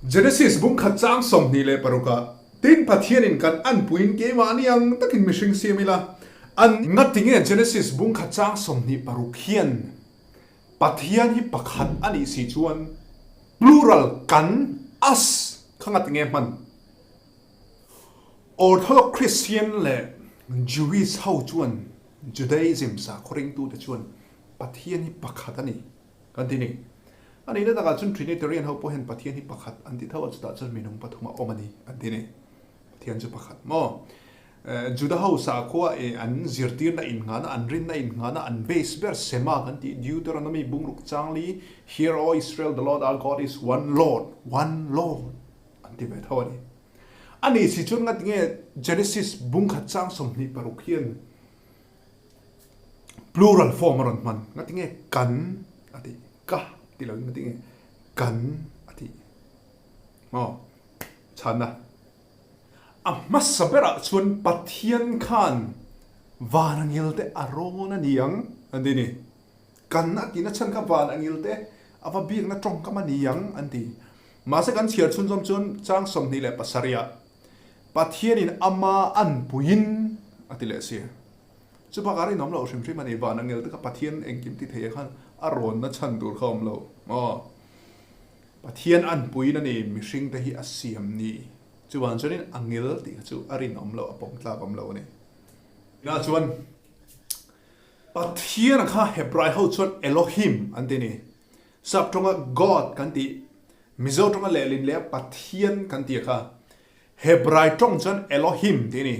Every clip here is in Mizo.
Genesis bung khat chang 26 ah, Tin, Pathianin kan anpuiin keimahni ang takin mihring siam ila, an. Ngatinge Genesis bung khat chang 26 hian Pathian hi pakhat a nih si chuan plural kan, us, kha ngatinge hman? Orthodox Christian leh Jewish ho chuan Judaism sakhaw ringtute chuan Pathian hi pakhat a ni kan ti ni. A nihna takah chuan Trinitarian ho pawh hian Pathian hi pakhat an ti tho a, chutah chuan minung pathum a awm a ni an ti ni. Pathian chu pakhat maw? Juda ho sakhua e an zirtirna innghahna, an rinna innghahna, an base ber Shema kan tih Deuteronomy bungruk changli, Hear O Israel, the Lord our God is one Lord, one Lord an ti ve tho a ni. A nih si chuan ngatinge Genesis bungkhat chang 26 hian Plural form a rawn hman. Ngatinge kan a tih? Ka tih loin ngatinge kan a tih? Maw? Chhanna. A hmasa berah chuan Pathian khan van angil te a rawn a ni ang an ti ni. Kan a tihna chhan kha van angil te a va biakna tawngkam a ni ang an ti. Mahse kan chhiar chhunzawm chuan chang 27 ah Pathianin ama anpuiin a ti leh si. Chu bakah rinawm loh hrim hrim a ni. Van angel te kha Pathian engkim ti thei ah khan a rawnna chhan tur kha awm lo. Aw. Pathian anpuiin a ni, mihring te hi a siam ni. Chuvang chuanin angel tih kha chu a rinawm loh, a pawm tlak awm lo a ni. Tunah chuan Pathian kha Hebrai ho chuan Elohim an ti a ni. Sap tawnga God kan tih Mizo tawnga lehlin leh Pathian kan tih kha Hebrai tawng chuan Elohim tih a ni.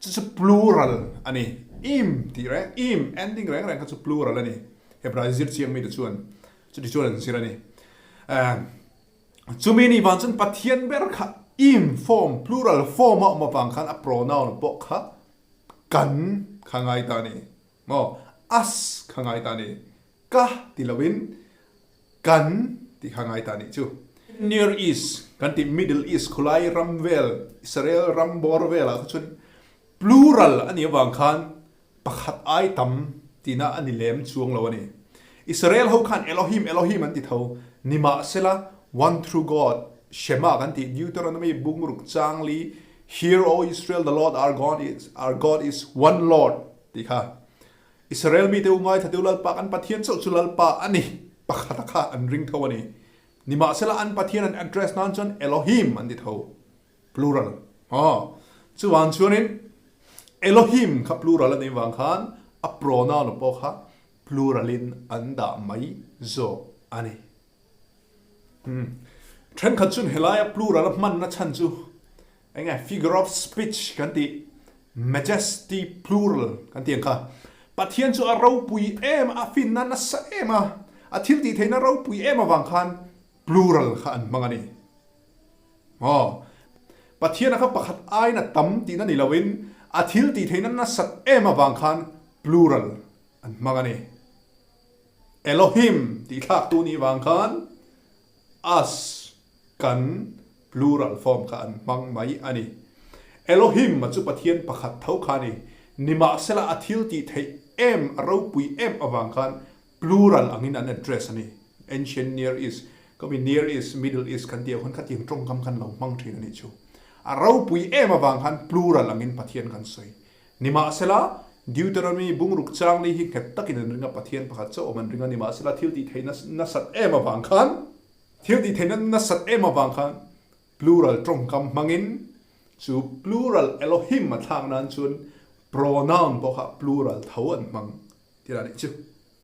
Chu chu plural a ni. Im tih reng, im ending reng reng kha chu plural a ni. Hebrai zir chiang mite chuan chuti chuan an zir a ni. Chumi ni vang chuan Pathian ber kha im form, plural form a awm avang khan a pronoun pawh kha kan kha ngai ta a ni. Maw? Us kha ngai ta a ni. Ka ti loin kan ti kha ngai ta nih chu. Near East kan tih Middle East khulai ram vel Israel ram bawr velah kha chuan plural a nih avang khan pakhat ai tam tihna a ni lem chuang lo a ni. Israel ho khan Elohim Elohim an ti tho nimahsela one true God Shema kan tih Deuteronomy bungruk changli Hear O Israel the Lord our God is our God is one Lord tih kha Israel mite u ngaithla deuh Lalpa kan Pathian chauh chu Lalpa a ni pakhat a kha an ring tho a ni. Nimahsela an Pathian an address nan chuan Elohim an ti tho, plural. Aw, chuvang chuanin Elohim kha plural a nih vang khan a pronoun pawh kha plural in an dah mai zawk a ni. Hmm. Thenkhat chuan helaia plural a hmanna chhan chu Eng nge figure of speech kan tih majesty plural kan tih ang kha. Pathian chu a ropui em a, a finna nasa em a, a thil tih theihna ropui em avang khan plural kha an hmang a ni. Aw, Pathian a kha pakhat aiin a tam tihna ni loin a thil tih theihna nasat em avang khan plural an hmang a ni. Elohim tih thlak tu nih vang khan Us, kan, plural form kha an hmang mai a ni. Elohim a chu Pathian pakhat tho kha a ni. Nimahsela a thil tih theih em, a ropui em avang khan plural angin an address a ni. Ancient Near East, ka mi Near East, Middle East kan tih ah khan khatiang tawngkam khan lo hmang thin a nih chu. A ropui em avang khan plural angin Pathian kan sawi. Nimahsela, Deuteronomy bungruk changli hi nghet takin an ring a, Pathian pakhat chauh awm an ring a, nimahsela thil tih theihna nasat em avang khan, thil tih theihna nasat em avang khan plural tawngkam hmangin chu plural Elohim a thlak nan chuan pronoun pawh kha plural tho an hmang tih a nih chu.